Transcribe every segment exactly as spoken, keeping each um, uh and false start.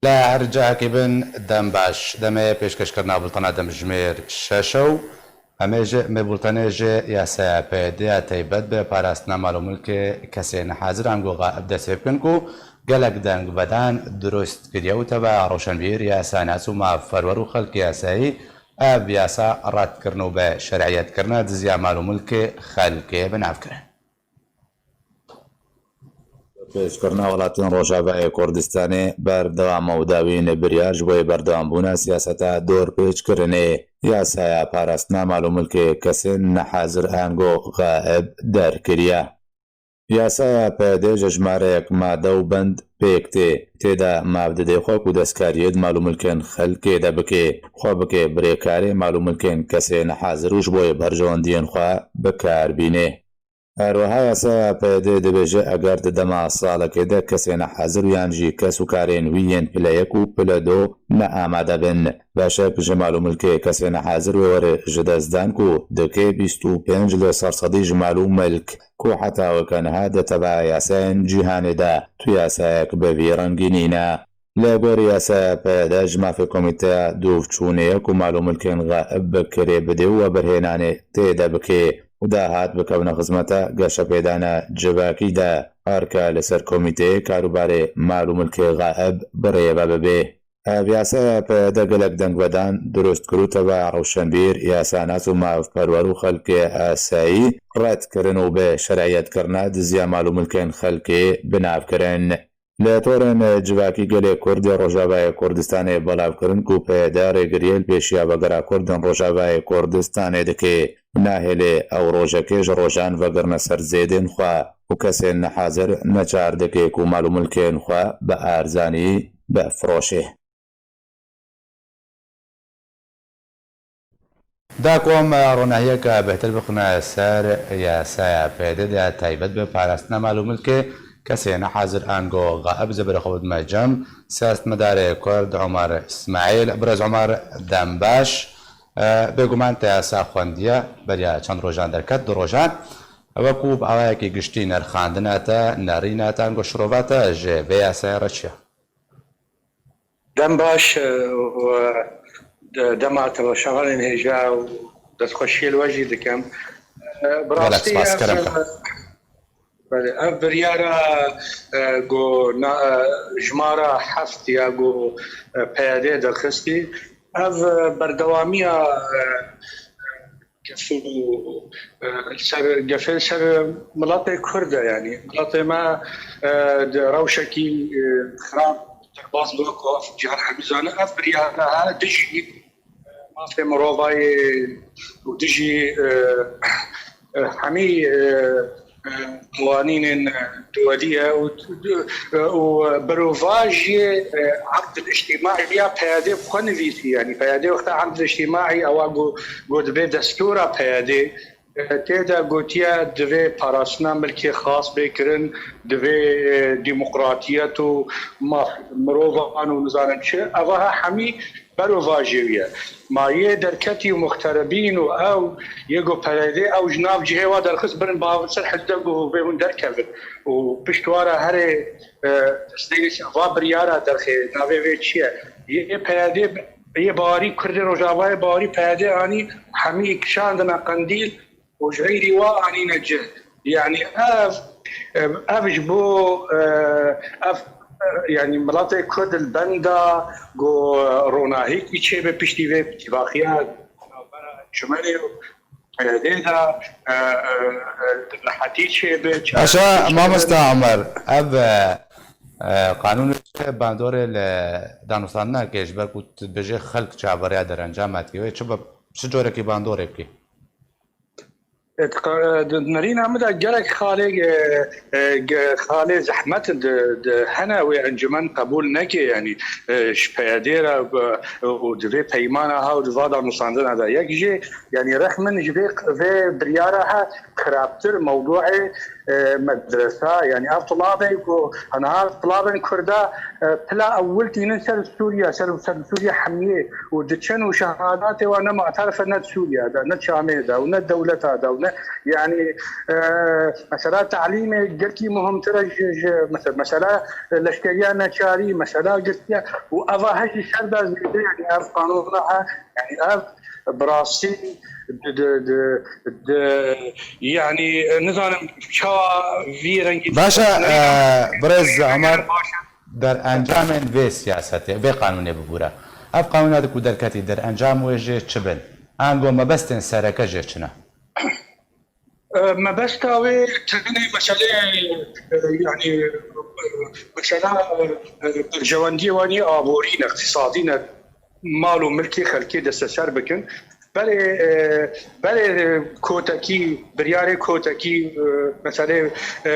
لە هەر جاهەکی بن، دەم باش. دەمەیە پێشکەشکردنا بولتەنە دەمژمێر شەشە و ئەمێژ مێ بولتەنێژێ یاسایە پەیەدەیە تەیبەت بە پاراستنا مال و ملکێ کەسێ نەحازر ئەنگۆغا دەسێ بکەن و گەلەک دەنگ بەدان دروست کردیە و تەبا ڕۆشنبیر یاسا ناس و مافەروەر و خەلک یاسایی ئەب یاسا ڕەتکردن و بە شەرعیەتکردنا دزیا مال و ملکێ خەلکێ بناوکرن. پێشکردنا وڵاتین ڕۆژاڤایێ کوردستانێ بەردەوامە و داوین بریار ji bo yê berdewambûna siyaseta dorpêçkirinê yasaya parastina mal û milkê kesên nehazir ango xaib derkiriye. Yasaya P D ji jimareyek made û bend pêk tê. Tê de mav didê xwe ku destkariyê di mal û milkên xelkê de bike, xwe bike birêkarê mal û milkên kesê nehazir û ji bo yê berjewendiyên xwe bi kar bîne. Her wiha yasaya P D dibêje, eger di dema salekê de kesê nehazir û yan jî kes û karên wî yên pile yek û pile do ne amade bin, beşek ji mal û milkê kesê nehazir wê were ji dest dan ku dike bîst û pênc li ser sedî ji mal û milk ku heta weke niha di teva yasayên cîhanê de tu yasayek bi vî rengî nîne. Li gorî yasaya P D ji mafê Komîteya Dûvçûnê ye ku mal û milkên xaib bi kirê bidê û webirhênanê tê de bike û dahat bikevne xizmeta geşepêdana civakî de. Erka li ser Komîteyê Karûbarê Mal û Milkê Xaib birêve bibe. Ev yasaya P D gelek dengvedan dirust kir û teva rewşenbîr, yasanas û mafperwer û xelkê asayî red kirin û bi şer'iyetkirina diziya mal û milkên xelkê bi nav kirin. Li torên civakî gelê Kurd ê Rojavayê Kurdistanê belav kirin ku P Y D rêgiriyê li pêşiya vegera Kurd ên Rojavayê Kurdistanê dike. Nahêlê ew rojekê ji rojan vegirine ser zêdên xwe û kesên nehazir neçar dike ku mal û milkên xwe bi arzanî bifiroşe. Da ku em ronahiyeke bêhtir bixine ser yasaya P D de taybet bi parastina mal û milkê kesê nehazir ango xaib, zê berê xwe bidime cem siyasetmedarê Kurd Omer Îsmaîl. Birêz Omer, dem baş. E, bêguman te yasa xwendiye, beriya çend rojan derket, du rojan. Ew ku bi awayekî giştî nerxandine te, nerîne te ango şirova te ji vê yasayê re çi ye? Dem baş, e, û, e, de-, dema temaşevanên hêja û destxweşiyê li we jî dikim. E, bi Gelek rastî spas, ev, kerem e, ke. Belê, ev biryara, e, ku na-, e, jimara heft ya ku, e, P Y D derxistî, ev, e, berdewamiya, e, Gefê, e, ser, gefê ser miletê Kurd e, yanî miletê me, e, di rewşekî, e, xirab derbas bû, ku ev cîhan hemî zane, ev biryara dijî, e, mafê mirovayê û dijî, e, e, hemî, e, e, qewanînên, e, duwelî ye û, e, û berovajiyê, e, eqd el-îctîmaî ya P Y D bi xwe nivîsî, yanî P Y D wexta eqd el-îctîmaî ewa got, got divê destûra P Y D, e, tê de gotiye divê parastina milkê xas bê kirin, divê, e, demokratiyet û maf mirovan û nizanim çi. Eva ha hemî berovajê wî ye. Ma yê derketî û muxterebîn û ew yê ku P Y D ew ji nav cihê wa derxist birin ba ser hizde ku vê hûn derkevin û pişt wa re herê, e, destê va biryara derxê navê vê çi ye? Yê P Y D, yê bawarî Kurdê Rojavayê bawarî P Y D anî hemî kişandine qendîl û ji xeyrî wa anîne cih. Yanî ev, ev ji bo, e, ev, e, yanî miletê Kurd li benda ku ronahîkî çêbe piştî vê îtifaqiya navbera encûmenê û P Y D de, e, e, e, rehetî çêbe. Aşa mamosta Omer, ev, e, e, qanûn bandorê li danûstandinekê ji ber ku tu dibêjê xelk çaveriya derencama dike wê çi bi, çi corekî bandorê bikî? Nerîna min de gelek xalê, e, e, ge-, xalê zehmet di, di hene wê encûmen qebûl neke, yanî, e, ji P Y D re, e, û di vê peymana ha û di va danûstandina de. Yek jê, yanî, reh min ji vê, vê biryara he xirabtir mewdûê, e, medresa, yanî ev tulabê ku hena tulabên Kurda, e, pila ewil tînin ser Sûriye, ser, ser Sûriye hemiyê û diçin û şehadatê wan ne mu'terif e ne di Sûriye de, ne çamê de û ne dewleta de û ne, yanî, e, mesela talîmê gelkî muhimtir e ji, ji, mesela, mesela leşkeriya neçarî, mesela girtiye û eva hejî ser de zêde, yanî ev qanûna he, yanî ev bi rastî di, di, di, di, yanî nizanim çawa vî rengî. Baş e, e, birêz Omer, derencamên vê siyasetê, vê qanûnê bibûre. Ev qanûna di ku derketî derencam wê jê çi bin? Ango mebestên sereke jê çi ne? E, mebesta wê tenê meseleyê, e, yanî, e, mesela, e, berjewendiyê wan yê aborî ne, îqtîsadî ne, mal û milkê xelkê desteser bikin. Belê, e, belê, e, kotekî, biryarê kotekî, e, meselê, e,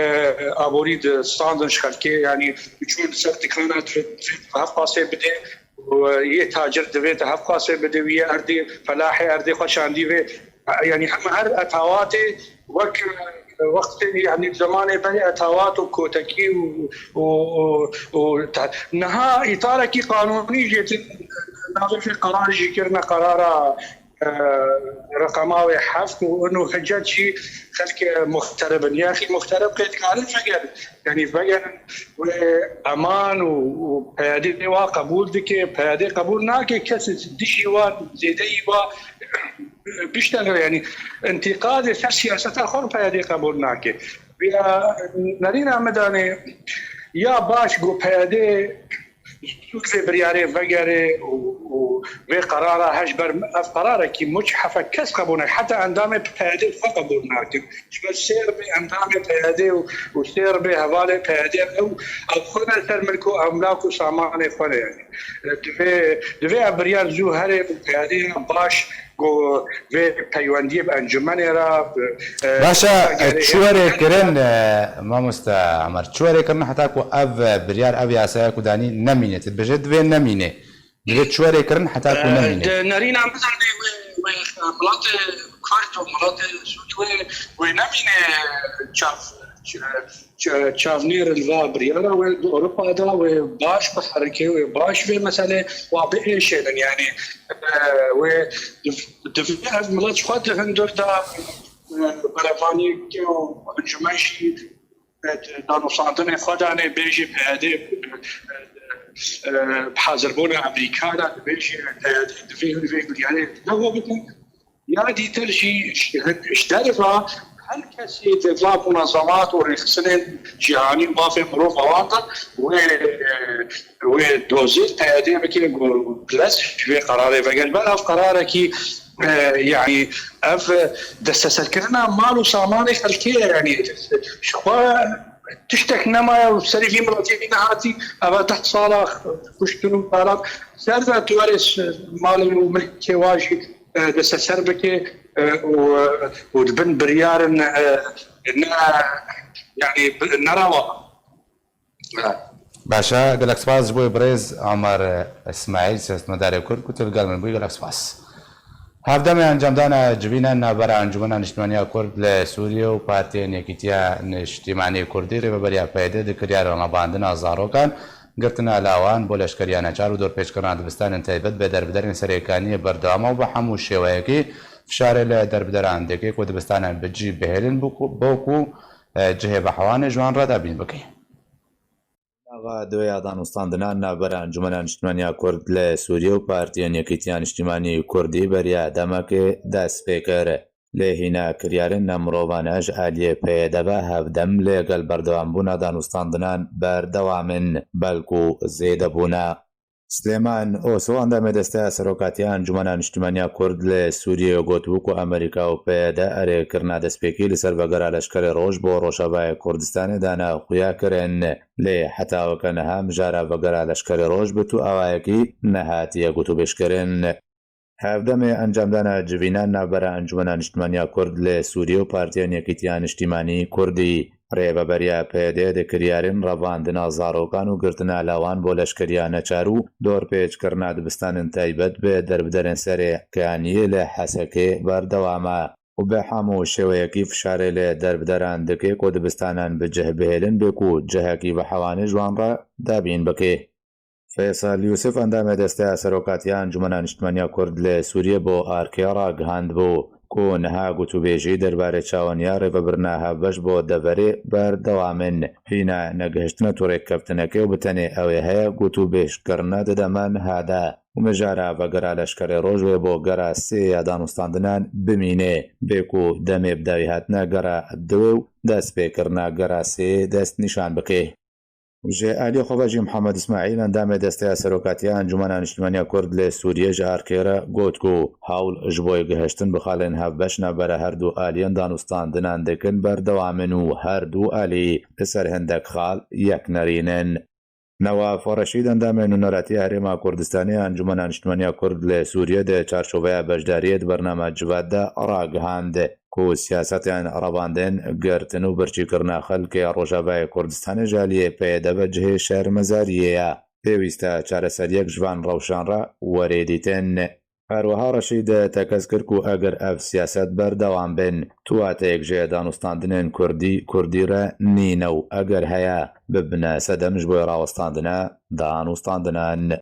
aborî di standin ji xelkê, yanî çûn li ser dikana divê, divê hevqasê bidê, û yê tacir divê te hevqasê bidê wî yê erdê, felahê erdê xwe şandî vê. Yanî hema her etawatê wek, e, wextê, yanî zemanê berê etawat û kotekî û, û, û, û te-, niha îtarekî qanûnî jê tê navê vê qerar jî kirine qerara, e, reqema wê heft û ino hicet jî xelkê muxterib in. Yaxî muxterib qê dikarin vegerin. Yanî vegerin wê eman û, û P Y D wa qebûl dike, P Y D qebûl nake kes dijî wa, zêdeyî wa biştexile, yanî întîqadê ser siyaseta xwe P Y D qebûl nake. Vêya nerîna min danê ya baş ku P Y D zû vê biryarê vegere û, û vê qerara he ji ber ev qerarekî muç hefe kes qebûl nake. Heta endamê P Y D xwe qebûl nakin. Ji ber sêr bê endamê P Y D û, û sêr bê hevalê P Y D ew, ew xwe ne ser milk û emlak û samanê xwe ne yanî. Divê, divê ev biryar zû here û P Y D ya baş ku vê peywendiyê bi encûmenê re, e, Baş e, çi were kirin, e, mamoste Emer, çi were kirin heta ku ev, e, biryar, ev yasaya ku danî nemîne? Tu dibêje divê nemîne. Divê çi were kirin heta ku, e, nemîne? Di nerîna min de wê, wê, e, milatê Kurd û milatê Sûrî wê, wê nemîne çav, ç-, ç-, çavnêr li va biryara wê di Ewropa de wê baş biherike, wê baş vê meselê wa biêşênin. Yanî, e, wê div-, divê ev milet ji xwe di hundir de, e, berevaniyekê û encûmen jî, e, danûstandinê xwe danê, bêjê P Y D, e, e, bi hazirbûna Amerîka de dibêjê P Y D divê hûn vê biryarê neho bikin. Ya dîtir jî ji, ji derve her kesî di va munazemat û rêxistinên cîhanî û mafê mirov awan de wê, wê dozê P Y D bike ku bi dest ji vê qerarê vegere. Ber ev qerarekî, e, yanî ev desteserkirina mal û samanê xelkê ye, yanî ji xwe tiştek nemaye û serî vî miletî nehatî, eva deh sala kuştin û talan ser de tu werê malê û milkê wa jî e, desteser bike, e, û, û di bin biryarin, e, ne, yanî, bi-, nerewa. Baş e, gelek spas ji bo birêz Omer Îsmaîl, siyasetmedarê Kurd ku tu li gel min bûyî, gelek spas. Hevdemê encamdana civînan navbera Encûmena Niştimanî ya Kurd li Sûriyê û Partiyên Yekîtiya Niştimanî Kurdî rêveberiya P Y D di kiryara rebandina zarokan, girtina lawan bo leşkeriya neçar û dorpêçkirina dibistanên taybet bi derbiderên serêkaniyê berdewam e û bi hemû şêweyekî fişarê li derbideran dike ku dibistanan bi cî bihêlin bo ku, bo ku, e, cihê bi hewanê ji wan re dabîn bike. Nava doya danûstandinan navbera Encûmena Niştimanî ya Kurd li Sûriyê û Partiyên Yekîtiya Niştimanî Kurdî beriya demekê dest pê kir. Lê hîna kiryarên nemirovane ji aliyê P Y D ve hevdem lê gel berdewambûna danûstandinan berdewam in, belkû zêde bûne. Silêman Oso, endamê Desteya Serokatiya Encûmena Niştimanî ya Kurd li Sûriyeyê, gotibû ku Amerîka û P Y D erê kirina destpêkî li ser vegera leşkerê roj bo Rojavayê Kurdistanê dane xuya kirin. Lê heta weke niha mijara vegera leşkerê roj bi tu awayekî nehatiye gotûbêjkirin. Hevdemê encamdana civînan navbera Encûmena Niştimanî ya Kurd li Sûriyê û Partiyên Yekîtiya Niştimanî Kurdî, rêveberiya P Y D di kiryarên revandina zarokan û girtina lawan bo leşkeriya neçar û dorpêçkirina dibistanên taybet bi derbiderên serêkaniyê li Hesekê berdewam e. û bi hemû şêweyekî fişarê li derbderan dike ku dibistanan bi cih bihêlin bê ku cihekî bi hewanê ji wan re dabîn bike. Feysel Yûsif endamê Desteya Serokatiya Encûmena Niştimaniya Kurd li Sûriyê bo Arkê ragihandibû ku niha gotûbêjî derbarê çawaniya rêvebirina hevbeş bo deverê berdewam in. Hîna negihiştine tu rêkeftinekê û bi tenê ew ê heye gotûbêjkirine di dema niha de û mijara vegera leşkerê Rojavayê bo gera sê ya danûstandinan bimîne, bê ku demê bi dawî hatine gera diwê û destpêkirina gera sê dest nîşan bike. Ji aliyê xwe ve jî Mihemed Îsmaîl, endamê Desteya Serokatiya Encûmena Niştimaniya Kurd li Sûriyê ji Arkê re got ku hewl ji bo gihiştin bi xalên hevbeş navbera her du aliyên danûstandinan dikin berdewam in û her du alî li ser hindek xal yek nerîn in. Newaf Reşîd, endamê Nûneratiya Herêma Kurdistanê ya Encûmena Niştimaniya Kurd li Sûriyê di çarçoveya beşdariyê di bernama Civat de ragihand ku siyasetên revandin, girtin û birçîkirina xelkê Rojavayê Kurdistanê ji aliyê P Y D ve cihê şermezariyê ye. Pêwîst e çareseriyek ji van rewşan re were dîtin. Her wiha Reşîd tekez kir ku eger ev siyaset berdewam bin, tuwateyek ji danûstandinên kurdî, kurdî re nîne û eger heye, bibine sedem ji bo rawestandina danûstandinan.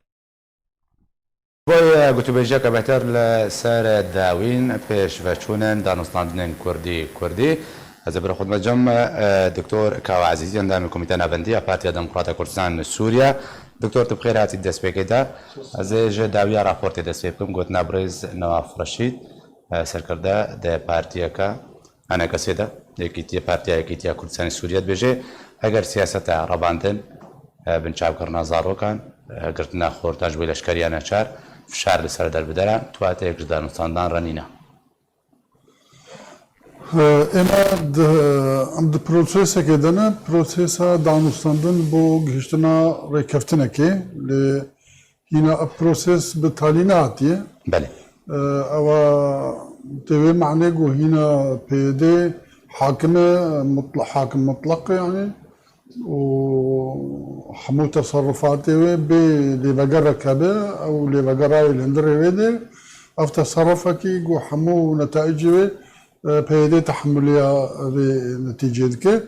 Bo gotûbêjiyeke bêhtir li ser dawîn pêşveçûnên danûstandinên kurdî, kurdî, ez ê bira xwe dimecim, e, Doktor Kawa Ezîzî, endamê Komîteya Navendî ya Partiya Demokrata Kurdistan Sûriye. Doktor, tu bi xêr hatî destpêkê de. Ez ê ji dawiya raportê dest pê bikim. Gotina birêz Newaf Reşîd, e, serkirde di partiyeke, ENKSê de, Yekîtiye, Partiya Yekîtiya Kurdistanê Sûriye dibêje, eger siyaseta revandin, e, binçavkirina zarokan, e, girtina xorta ji bo leşkeriya neçar, fişar li ser derbideran, tuwateyek ji danûstandan re nîne. Ême di, em di prosesekê de ne, prosesa danûstandin bo gihiştina rêkeftinekê, lê hîna ev proses bi talî nehatiye. Belê. Ewa tê wê manê ku hîna P Y D hakim e, mutla-, hakim mutlaq e, yanî û hemû teserrufatê wê bê lêvegerek hebe, ew lêvegerayê li hundirê wê de, ev teserrufekî ku hemû netaîcê wê, e, P Y D tehemulê ya vê netîcê dike.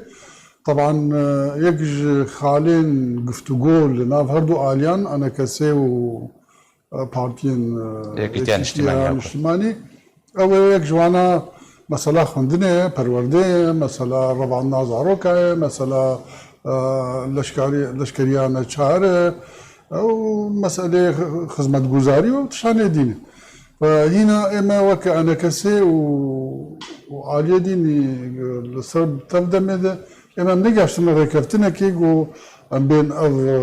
Teban, e, yek ji xalên guftûgo li nav her du aliyan, ENKSê û e, partiyên, e, Yekîtiya Niştimanî ya Kurd. Niştimanî. Ew ê yek ji wana mesela xwendinê ye, perwerdê ye, mesela revandina zaroka ye, mesela, e, leşkarî-, leşkeriya neçar e, ew meseleyê xi-, xizmetguzarî û tiştanê dî ne. Ve hîna ême weke ENKSê û, û aliyê dînî, e, li ser tev demê de ême em negeştine rêkeftinekê ku em bên ev, e,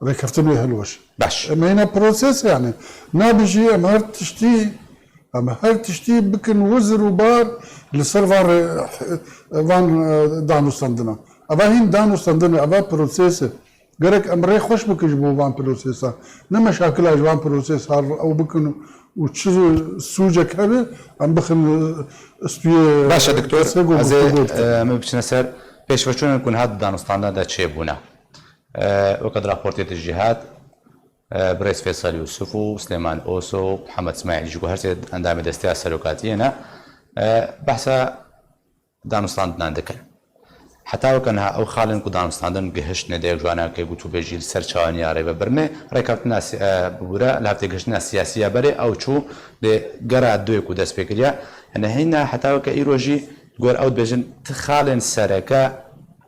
rêkeftin wê hilweş. Baş. Em hîna proses, yanî nabijî em her tiştî, em her tiştî bikin wizir û bar li ser van rê-, van, e, danûstandina. Eva hîn danûstandin e, eva proses e. Gerek em rê xweş bikin ji bo van prosesa. Ne meşakila ji van prosesa ew bikin û çi sûcek hebe, em bixin, e, stûyê. Baş e, Doktor, kesê ku ez ê, guftûgo dikin. E, em ê biçine ser pêşveçûnên ku niha di danûstandina de çêbûne. E, weke di raportê de jî hat, e, birêz Feysel Yûsif û Silêman Oso û Mihemed Îsmaîl jî ku her sê endamê Desteya Serokatiyê ne, e, behsa danûstandinan dikin. Heta weke niha ew xalên ku danûstandin gihiştine de yek ji wana ke gotûbêjî li ser çawaniya rêvebirinê, rêkeftina si-, e, bibûre, li hev têgihiştina siyasî ya berê ew çû lê gera duyê ku dest pê kiriye. Yanî hîna heta weke îro jî gor ew dibêjin ti xalên sereke,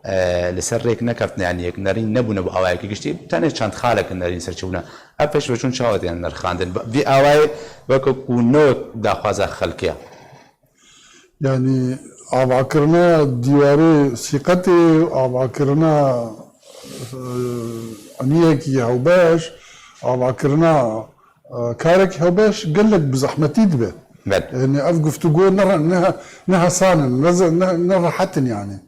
e, li ser rêk nekeftine, yanî yek nerîn nebûne bi awayekî giştî, tenê çend xalek nerîn ser çêbûne. Ev pêşveçûn çawa têne nirxandin? Vî awayê weke ku ne wek daxwaza xelkê ye. Yanî avakirina dîwarê sîqetê, avakirina, e, eniyekî hewbeş, avakirina, e, karekî hewbeş gelek bi zehmetî dibe. Belê. Yanî ev guftûgo ne re-, ne, ne hesan in, ne ze-, ne, ne rehet in yanî.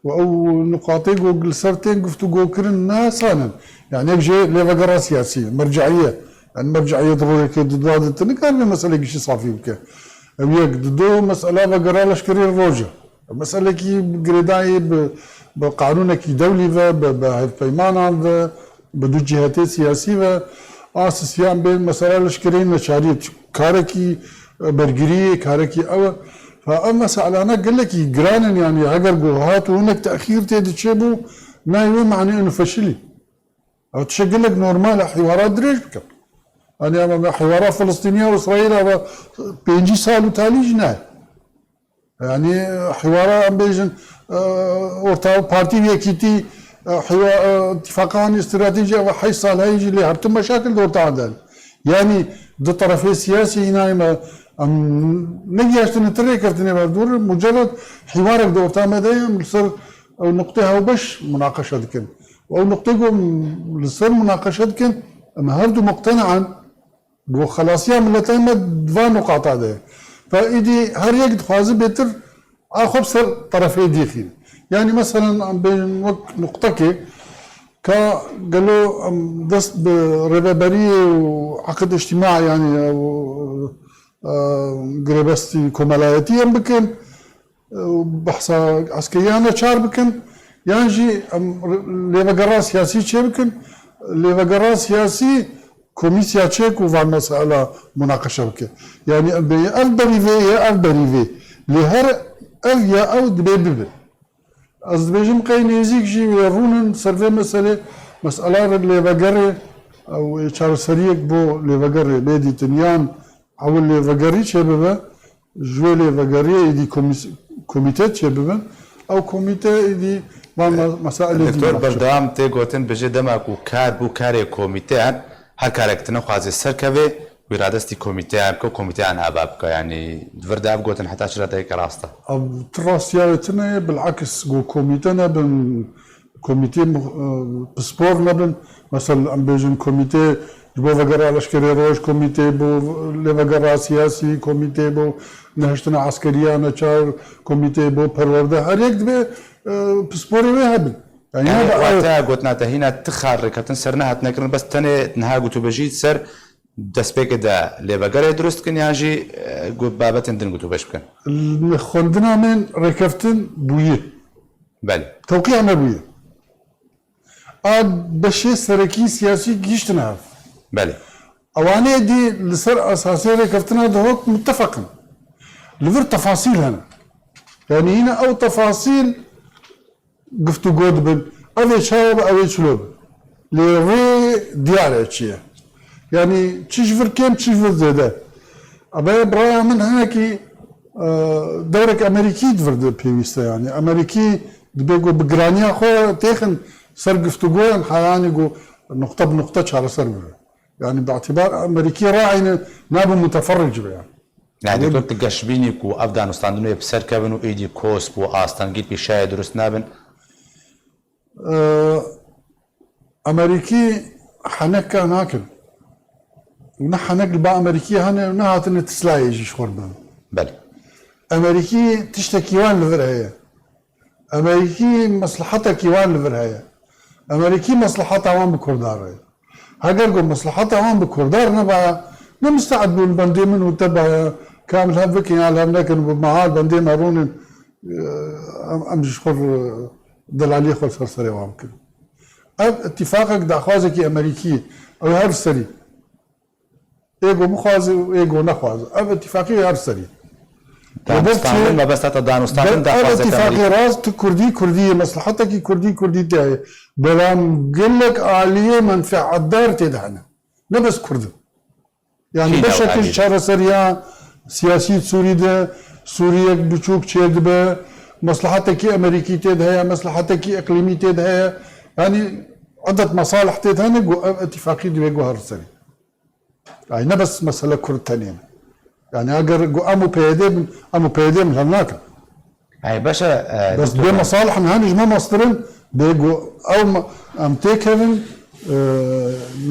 Û ew nuqatê ku li ser tên guftûgo kirin ne hesan in. Yanî yek jê lêvegera siyasî, merceîye. Yanî merceîye di rojekê di dua de tu nikaribî meselekî jî safî bike. Ew yek, di du, mesela vegera leşkerî roj e. Meselekî girêdayî bi, bi qanûnekî dewlî ve, bi, bi hevpeymanan ve, bi du cîhetê siyasî ve, a sisiyan bên mesela leşkerî neçariyê, karekî, e, bergiriyê, karekî ew e. Ha, ev meselane gelekî giran in, yanî heger ku hat û hinek texîr tê de çêbû, nayê wê manê û feşilî. Ev tişek gelek normal e, hîwara dirêj bikin. Yanî ama me hîwara Filistîniya û Îsraîla ve pêncî sal û talî jî nayê. Yanî hîwara em bêjin, e, orta partî û yekîtî, e, hîwa-, e, îtîfaqa wan stratejî ev heyş sal heyî jî lê her tim meşakil di orta de. Yanî di terefê siyasî înayê me em negihaştine ti rêkeftinê ve dûr, mucerred hîwarek di orta me de ye, em li ser ew nuqtê hewbeş munaqeşe dikin. Û ew nuqtê ku em li ser munaqeşe dikin, em her du muqtenean, Bo xelasiya miletê me di van nuqata de. Ve îdî her yek dixwaze bêtir a xwe bi ser terefê dîxîn. Yanî meselen em bêjin wek nuqtekê ka gelo em dest bi rêveberiyê û eqid îctîma, yanî ew, e, girêbestî komelayetî em bikin, û behsa eskeriya neçar bikin, yan jî em lêvegera siyasî çêbikin. Lêvegera siyasî komîsya çêk û van mesela munaqeşe bike. Yanî em bê ev berî vê ye, ev berî vê. Lê her ev ya ew dibê bibe. Ez dibêjim qey nêzîk jî wê rûnin ser vê meselê, mesela lêvegerê ew ê çareseriyek bo lêvegerê bê dîtin yan Ewil lêvegerî çêbibe, ji wê lêvegeriyê êdî komîs-, komîte çêbibin. Ew komîte êdî van me-, mesailê dî Doktor, mîna bikin. Berdewam tê gotin, bijê dema ku kar bû karê komîteyan, her karek tu nexwazê serkevê, wî radestî komîteyan bike û komîteyan ava bike. Yanî di vir de ev gotin heta çi radeyeke rast e? Ev tu rastiya wê tune ye, bilakis ku komîte nebin, Komîtê mix-, e, pispor nebin. Mesela, em bêjin komîtê ji bo vegera leşkerê roj, komîtê bo lêvegera siyasî, komîtê bo nehiştina eskeriya neçar, komîtê bo perwerde. Her yek dibe, e, pisporê wê hebin. Yani, Yani, hebe wata gotina te hîna ti xar rêketin ser nehatine kirin, bes tenê niha gotûbêjî ser destpêkê de lêvegerê dirust bikin yan jî, e, got-, babetên din gotûbêj bikin? Li xwendina min rêkeftin bûye. Belê. Tewqîya me bûye. A beşê serekî siyasî gihîştine hev. Belê. Ewanê dî li ser esasê rêkeftina dihok muttefeq in. Li vir tefasîl hene. Yanî hîne ew tefasîl guftûgo dibin. Ev ê çawa be, ew ê çilo be. Lê rê diyar e çi ye. Yanî çi ji vir kêm, çi ji vir zêde. Ebe bi raya min hinekî, e, dewrek Amerîkî di vir de pêwîst e yanî. Amerîkî dibe ku bi giraniya xwe têxin ser guftûgoyan heyanî ku nuqte bi nuqte çareser bibe. Yanî bi îtibar Amerîkî rayîne nabe muteferric be yanî. Yani, Doktor, tu geş bînî ku ev danûstandinê bi ser kevin û êdî kos bû astengî pîşayê dirust nabin? Ee, Amerîkî heneka nakin. Û ne henek li ba Amerîkî hene û ne hatine tislayê jî ji xwe bibin. Belê. Amerîkî tiştekî wan li vir heye. Amerîkî meslihetekî wan li vir heye. Amerîkî mesliheta wan bi Kurdan re. Heger ku mesliheta wan bi Kurdan re nebaya, ne misteed bûn bendê min û te baya, ka em li hev bikin ya li hev nekin, bi mehal bendê me rûnin, em, em ji xwe re delaliyê xwe li ser serê wan bikin. Ev îtîfaqek daxwazekî Amerîkî ye. Ew her serî. Ê ku bixwaze û ê ku nexwaze. Ev îtîfaqî her serî. Danûstandin, Lê belkî mebesta te danûstandin, ev daxwazeke îtîfaqê Amerîkî. Rast tu Kurdî, Kurdî yê, meslihetekî Kurdî, Kurdî tê heye. Belam gelek aliyê menfeetdar tê de hene. Ne bes Kurd in. Yani Kî ne beşek ji aliyê? Çareseriya siyasî Sûrî de, Sûriyek biçûk çêdibe, meslihetekî Amerîkî tê de heye, meslihetekî iqlîmî tê de heye. Yani edet mesalih tê de hene, ku ev îtîfaqî divê ku her serî. Ay ne bes mesele Kurd tenê ne. Yani eger ku em û P Y D bin, em û P Y D min hev nakin. Ay beşe, e, Bes doktor bê mesalih in, hani ji me mastirin, bê ku ew me-, em têkevin, e,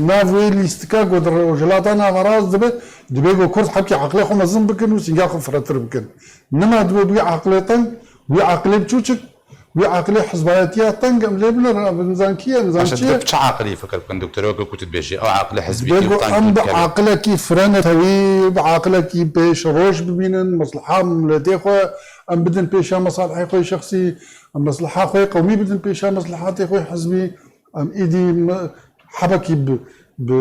nav wê lîstika ku di Rojhilata Naverast dibe, dibê ku Kurd hepkî aqilê xwe mezin bikin û sînga xwe firetir bikin. Nima dibe wî aqilê teng, wî aqilê biçûçik, Wî aqilê hizbayetiya teng em lê binêrin, em nizan kî ye, nizan Paşa çi dibe ye. Bi çi aqilî fikir bikin, doktor, weke ku tu dibêjî, ew aqilê hizbî Dibê kî û ku tengî em bi dikevin. Aqilekî frenetewî, bi aqilekî pêşeroj bibînin, mesliha miletê xwe em bidin pêşa mesalihê xwe yê şexsî, em mesliha xwe yê qewmî bidin pêşa meslihatê xwe yê hizbî, em îdî me-, hebekî bi bi,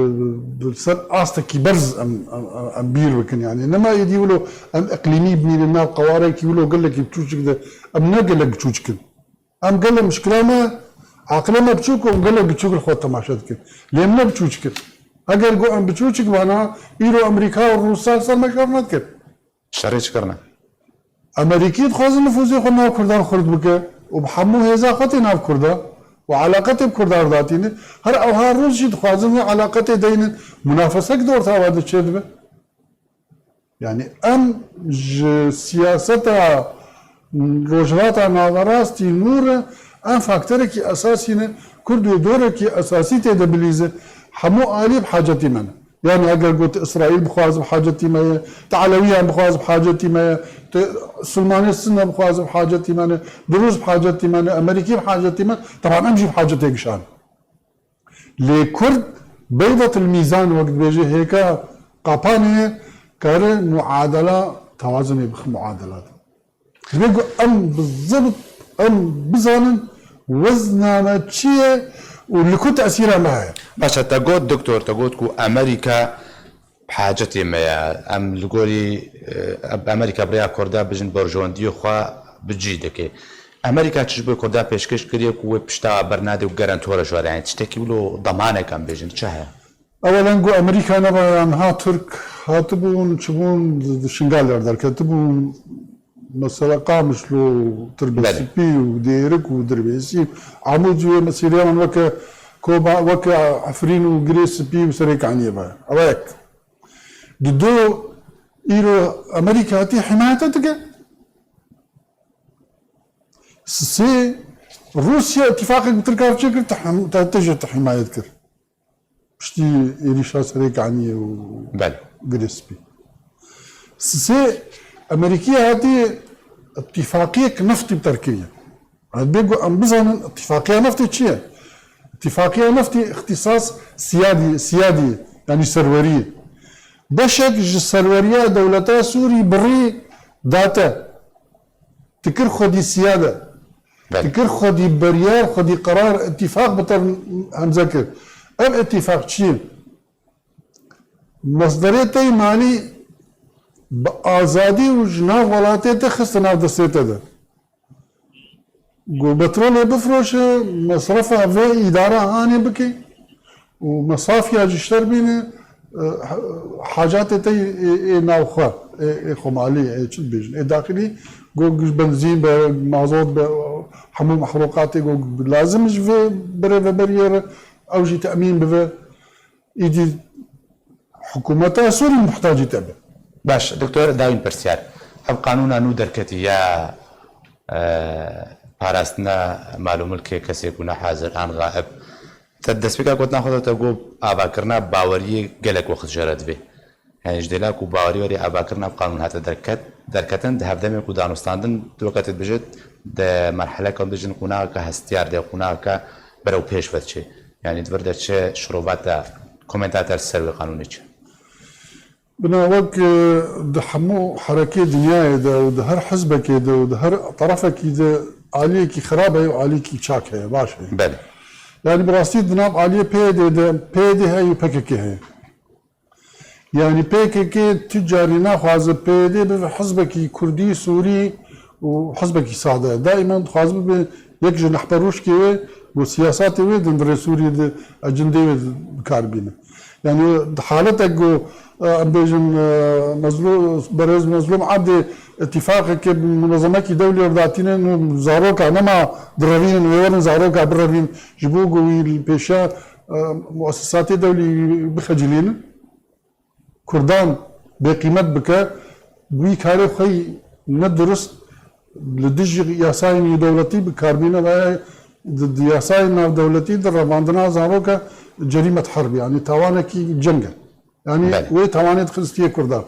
bi ser astekî berz em, em, em, em bîr bikin. Yani nema êdî wilo em iqlîmî bimînin nav qewarekî wilo gelekî biçûçik de, em ne gelek biçûçik in. Em gelek mişkila me, aqilê me biçûk û gelek biçûk li xwe temaşe dikin. Lê em ne biçûçik in. Eger got em biçûçik bana, îro Amerîka û Rûsya li ser me şer nedikir. Şerê çi kirine? Amerîkî dixwazin nifûzê xwe nav Kurdan xurt bike û bi hemû hêza xwe tê nav Kurda û eleqe tê bi Kurdan re datîne. Her ewha Rûs jî dixwazin vê eleqe tê deynin. Munafesek di orta wan de çêdibe. Yani em ji siyaseta Rojhilata Naverastî nû re em faktorekî esasî ne. Kurd wê dorekî esasî tê de bilîze. Hemû alî bi hacetî me ne. Yani eger got Îsraîl bixwaz bi hacetî me ye, te Elewiyan bixwaz bi hacetî me ye, te Silmanê Sinne bixwaz bi hacetî me ne, Dirûz bi hacetî me ne, Amerîkî bi hacetî me, teban em jî bi hacetê gişan. Lê Kurd beydatil mîzan wek dibêje hêka qapanê ye, kare muadela tewazunê bixi muadela de. Divê ku em bi zibt, em bizanin wezna me çi ye û li ku tesîra me heye. Baş e, te got doktor, te got ku Amerîka bi hacetê me ye. Em li gorî, e, Amerîka bi rêya Kurda bijin berjewendiyê xwe bi cî dike. Amerîka çi ji bo Kurda pêşkêş kiriye ku wê pişta bernade û garantora ji we re? Yani tiştekî wilo demanek em bêjin çi heye? Ewelen ku Amerîka neba ya niha Tirk hatibûn, çibûn, di, di Şingalê re derketibûn. Mesela Qamişlo, Tirbê Belê. Spî û Dêrik û Dirbêsî, Amûd wê mesîrê wan weke Koba, weke Efrîn û Girê Spî û Serê Kaniyê be. Ew yek. Di do îro Amerîka hatî himayete dike. Sisê Rûsya îtîfaqek bi Tirka re çêkir, te hem-, te, te jê te himayet kir. Piştî êrîşa Serê Kaniyê û Belê. Girê Spî. Sisê Amerîkî hatî îtîfaqiyek neftî bi ter kiriye. Ez bê ku em bizanin îtîfaqiya neftê çi ye? Îtîfaqiya neftê îxtîsas siyadî, siyadî, yanî serwerî. Beşek ji serweriya dewleta Sûrî birî date. Dikir xwedî siyade. Belê. Dikir xwedî beryar, xwedî qerar, îtîfaq bi te hemze kir. Ev îtîfaq çi ye? Mesderê te yî malî bi azadî û ji nav welatê te xiste nav destê te de. Ku petrolê bifroşe, mesrefa vê îdara hanê bike û mesafiya ji şer bîne, e, hacatê te yê, ê, ê navxwe, ê, ê xwemalî, ê çi dibêjin, ê daxilî, ku benzîn be, mazot be, hemû mehruqatê ku lazim ji vê birêveberiyê re, ew jî temîn bibe. Îdî hikûmeta Sûrî muhtacî te be. Baş, doktor, dawîn pirsyar. Ev qanûna nû derketî ya, e, parastina mal û milkê kesê ku ne hazir an xaib. Te destpêka gotina xwe de te got avakirina baweriyê gelek wext jê re divê. Yani ji dêla ku bawerî werî avakirina ev qanûn hate derket, derketin, di hevdemê ku danûstandin, di weketê dibêjit, di merheleka bêjin qûnageke hestiyar de, qûnageke berewpêş ve diçe. Yani di vir de çi şirova te, komenta te li ser wê qanûnê çi? Bina wek, e, di hemû herekê dinyayê de û di her hizbekê de û di her terefekî de aliyekî xirab heye û aliyekî çak heye, baş heye. Belê. Yani bi rastî di nav aliyê P Y D de, P Y D heye û P K K heye. Yani P K K tu carî naxwaze P Y D bibe hizbekî Kurdî, Sûrî û hizbekî sade. Daîmen dixwaze bibe yek ji nehperûşkê wê, ku siyasatê wê di hundirê Sûriyê de, ecindê wê de bi kar bîne. Yani di haletek ku, e, em bêjin, e, Mezlû-, berêz Mezlûm Ebdê îtîfaqeke bi munezemekî dewlê re datîne, nû zaroka nema direvînin, wê werin zaroka birevîn, ji bo ku wî li pêşiya, e, muessesatê dewlî bixecilînin. Kurdan bêqîmet bike, wî karê xwe yî ne durist li dijî yasayên nêwdewletî bi kar bîne veya di, di yasayên navdewletî di revandina zaroka cerîmet herb, yanî tawanekî ceng e. Yanî Belê. Wê tawanê dixistiyê Kurdan.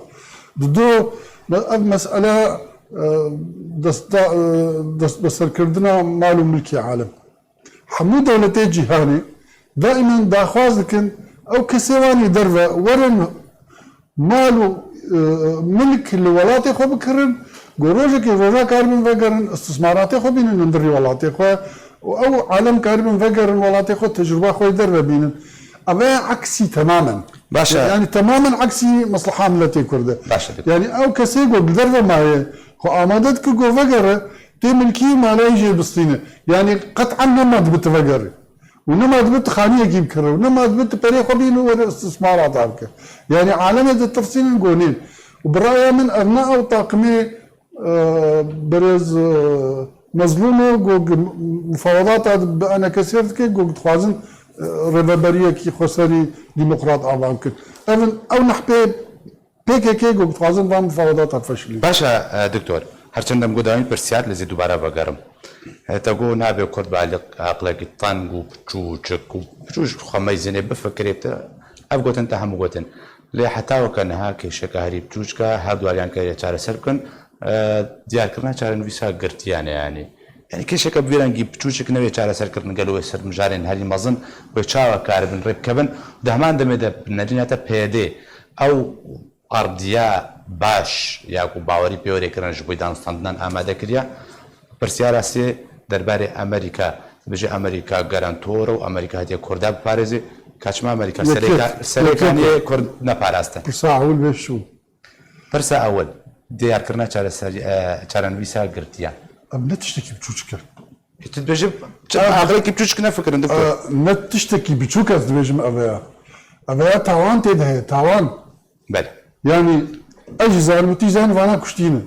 Di do me-, ev mesele, e, dest-, da-, e, destbeserkirina mal û milkê alem. Hemû dewletê cîhanê daîmen daxwaz dikin, ew kesê wanî derve werin mal û, e, milk li welatê xwe bikirin, ku rojekê roja karibin vegerin, istismaratê xwe bînin hundirî welatê xwe û ew alem karibin vegerin welatê xwe, tecrûba xwe yê derve bînin. Ev e aksî temamen. Baş e. Yani temamen aksî mesleha miletê Kurd e. Baş e, dikkat. Yani ew kesê ku li derve maye, xwe amade dike ku vegere, tê milkî û maleyê jê bistîne. Yani qet'an nema dibe tu vegere. Û nema dibe tu xaniyekî bikire. Û nema dibe tu perê xwe bîne û were istismara te bike. Yani alemê ditirsînin gonên. Û bi raya min ev ne ew taqimê Berêz Mezlûm e, ku mufawedata bi enekesiyê dike, ku dixwazin rêveberiyekî xweserî demokrat ava bikin. Ev in ew nehpê P K K ku dixwazin van mufawedata feşilîn. Baş e, doktor. Her çend em got dawîn pirsiyar, lê zî dubare vegerim. Te got nabe Kurd bi aqlekî teng û piçûçik û piçûçik xwe meyzênê bifikirê te. Ev gotin te hemû gotin. Lê heta weke niha kêşeke herî piçûçik e, her du aliyan kariye çareser bikin. Diyarkirina çarenivîsa girtiyan e, yanî. Yanî kêşeke bi vî rengî piçûçik newê çareserkirin, gelo wê ser mijarên herî mezin wê çawa karibin rê bikevin? Di heman demê de nerîna te P Y D ew ardiya baş ya ku bawerî pê were kirin ji bo danûstandinan amade kiriye. Pirsyara sê derbarê Amerîka, dibêje Amerîka garantor e û Amerîka hatiye Kurda biparêzê. Ka çima Amerîka serêkaniyê Kurd neparastin? Pirsa ewil vê şû. Pirsa ewil, diyarkirina çareserî, e, çarenivîsa girtiyan. Em ne tiştekî biçûçik e. E, tu dibêjî, çi aqilekî biçûçik nefikirin, diktor. E, ne tiştekî biçûk ez dibêjim ev e ya. Ev e ya tawan tê de heye, tawan. Belê. Yanî, ez jî zanim û tî zanim vana kuştî ne.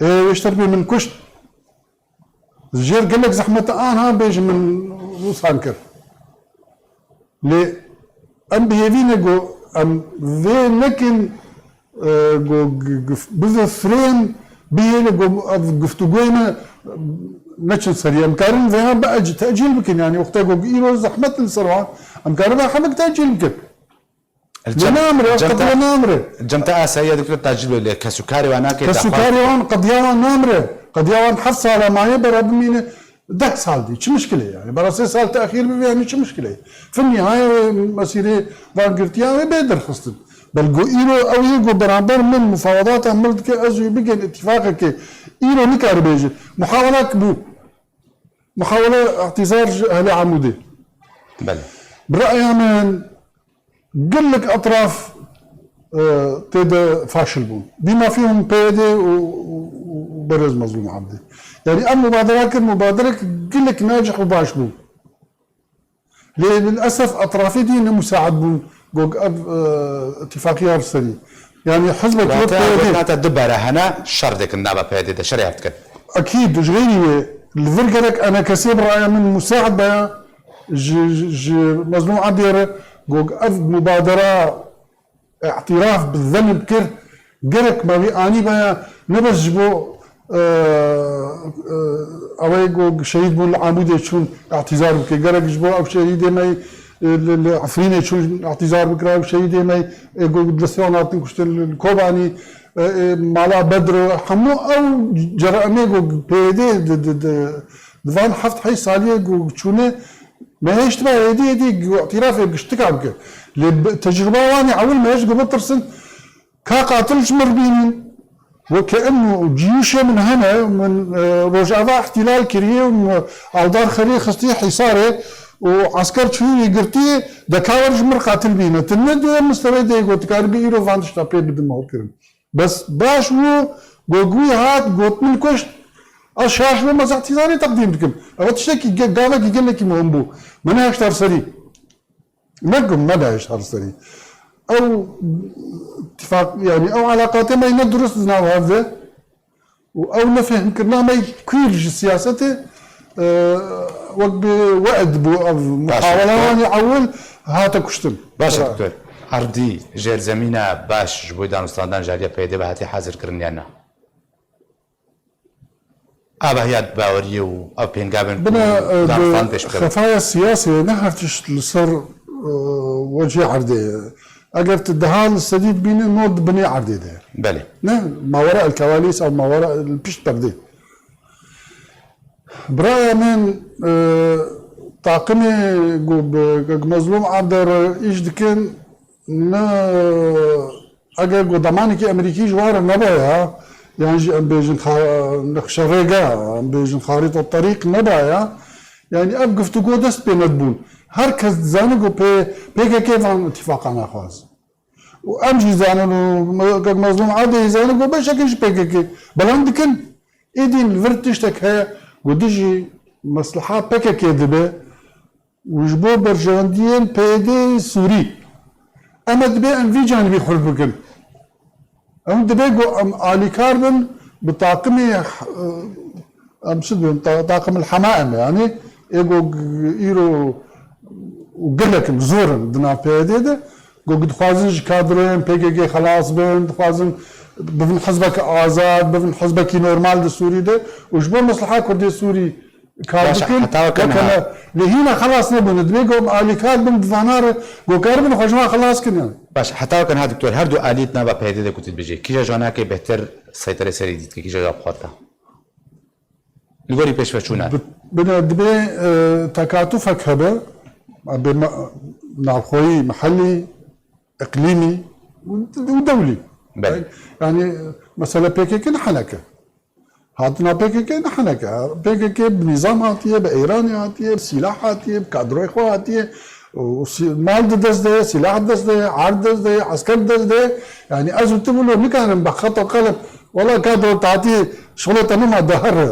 Ê, wê ji terpê min kuşt. Ji jêr gelek zehmet e anha bêjin min wisa kir. Lê em bi hêvî ne ku em vê nekin, e, ku g-, gif-, bive firên, bihêle ku ev guftûgoyê me neçin serî. Em karin vêya biec-, tecîl bikin, yanî wextê ku îro zehmet li ser wan, em karin vê hebik tecîl bikin. Lê namire, qediya namire. Cem te asayiya dikir tacîl be lê kesûkarê wan nake. Kesûkarê wan qediya wan namire. Qediya wan heft sala maye bera bimîne deh sal dî. Çi mişkile yani? Bera sê sal tehîr bibe yani çi mişkile? Fi nihayê mesîrê van girtiya wê bê derxistin. Belgo îro ew yê ku beramber min mufawedata min dike ez wî bigên îtîfaqekê îro nikare bêje. Muhawelak bû. Muhawele îhtîzar ji ehlê Amûdê. Belê. Bi raya min gelek etraf, e, tê de faşil bûn. Bîma fîhum P Y D û, û, û Berêz Mezlûm Abdî. Yanî ev mubadera kir, mubaderek gelek nacih û baş bû. Lê lilesef etrafê dî ne musaid bûn, got ev, e, îtîfaqiya bi serî. Yanî hizbekî wek P Y D. Wate nate du bere hene, şer dikin nava P Y D de, şerê hev dikin. Ekîd, ji xeyrî wê, li vir gerek enekesê bi raya min musaid baya, ji, ji, ji Mezlûm Abdiyê re, got ev mubadera îtiraf bi zelm kir, gerek me wî anîbaya, ne bes ji bo, e, e, ew ê ku şehîd bûn li Amûdê çûn îtîzar bike, gerek ji bo ew şehîdê me, e, li, li Efrînê çûn îtîzar bikira, ew şehîdê me, ê ku li destê wan hatin kuştin li, li Kobanî, e, e, mala Bedro, hemû ew ceramê ku P Y D di, di, di, di van heft heyş saliyê ku çûne, me hêştiba êdî êdî îtirafê giştika bike. Lê bi tecrûba wan ê ewil me hêşt ku bitirsin, ka qatil ji mir bînin, weke inu ciyûşê min hene, min, e, Rojava îhtîlal kiriye û min Aldar Xerî xistiye Hîsarê û esker çûyî wî girtiye, de ka wer ji mir qatil bîne. Tu ne di wê mistewê de yê ku tu karibî îro van tişta pê bidin holkirin. Bes baş bû, got wî hat, got min kuşt, ez şaş bûm, ez îhtîzarê teqdîm dikim. Ev tiştekî ge-, gavekî gelekî muhim bû. Min nehişt ser serî. Ne ku me nehişt ser serî. Ew îtîfaq, yanî ew elaqatê me ne durust di nav hev de û ew nefehmkirina me kûr ji siyasetê, e, wek bi we'd bû ev muhawela wan ê ewil hate kuştin. Baş e, doktor. Erdî, jêrzemîna baş ji bo danûstandan ji aliyê P Y D ve hatiye hazirkirin yan na? Avahiya baweriyê û ev pêngavên ku Bine, e, danûstan pêş bikevin. Xefaya siyasê ne her tişt li ser, e, wecihê erdê ye. Eger tu deha li sedî dibîne, nod di binê erdê de ye. Belê. Ne, mawera el kevalîs ew mawera li pişt perdê. Biraya min, e, taqimê ku bi Kek Mezlûm Abde re îş dikin, ne, eger ku demanekî Amerîkî ji wan re nebaya, yan jî em bêjin xa-, nexşe rêge, em bêjin xarîta terîq nebaya, yanî ev guftûgo dest pê nedibûn. Her kes dizane ku P-, P K K van îtîfaqa naxwaz. Û em jî zanin û me-, kek Mezlûm Adê jî zanin ku beşekî ji P K K beland dikin. Êdî li vir tiştek heye ku dijî mesleha P K K dibe û ji bo berjewendiyên P Y D'ê Sûrî. Em ê dibê em vî canibî xurt bikin. Em dibê ku em alîkar bin bi taqimê, em çi dibên, ta-, taqim el hemaim e, yanî ê ku g-, îro û gelek in, zor in di nav P Y D'ê de, ku dixwazin ji kadroyên P K K xelas bin, dixwazin bibin hizbek azad, bibin hizbekî normal di Sûrî de û ji bo mesleha Kurdê Sûrî kar Baş, bikin, heta weke weke niha. me, lê hîna xelas nebûne. Dibê ku em alîkar bin bi vana re, ku karibin xwe ji wan xelas kin yani. Baş, heta weke niha doktor, her du alî di nava P Y D'ê de ku tu dibêjî, kîja ji wan nake bêhtir seyterê serê dîtike, kîja ji wan bixwata? Li gorî pêşveçûna. Bi-, bine, dibê, e, tekatufek hebe, bê me-, navxweyî, mehellî, iqlîmî û, û dewlî. Belê. Yani, mesela P K K ne heneke. Hatina P K K ne heneke. P K K bi nîzam hatiye, bi Îranê hatiye, bi sîlah hatiye, bi kadroyê xwe hatiye. Û sî-, mal di dest de ye, sîlah di dest de ye, erd di dest de ye, esker di dest de ye. Yani ez û tu wilo nikarin bi xeta qelem, wela kadro te hatiye, şixulê te nema de here.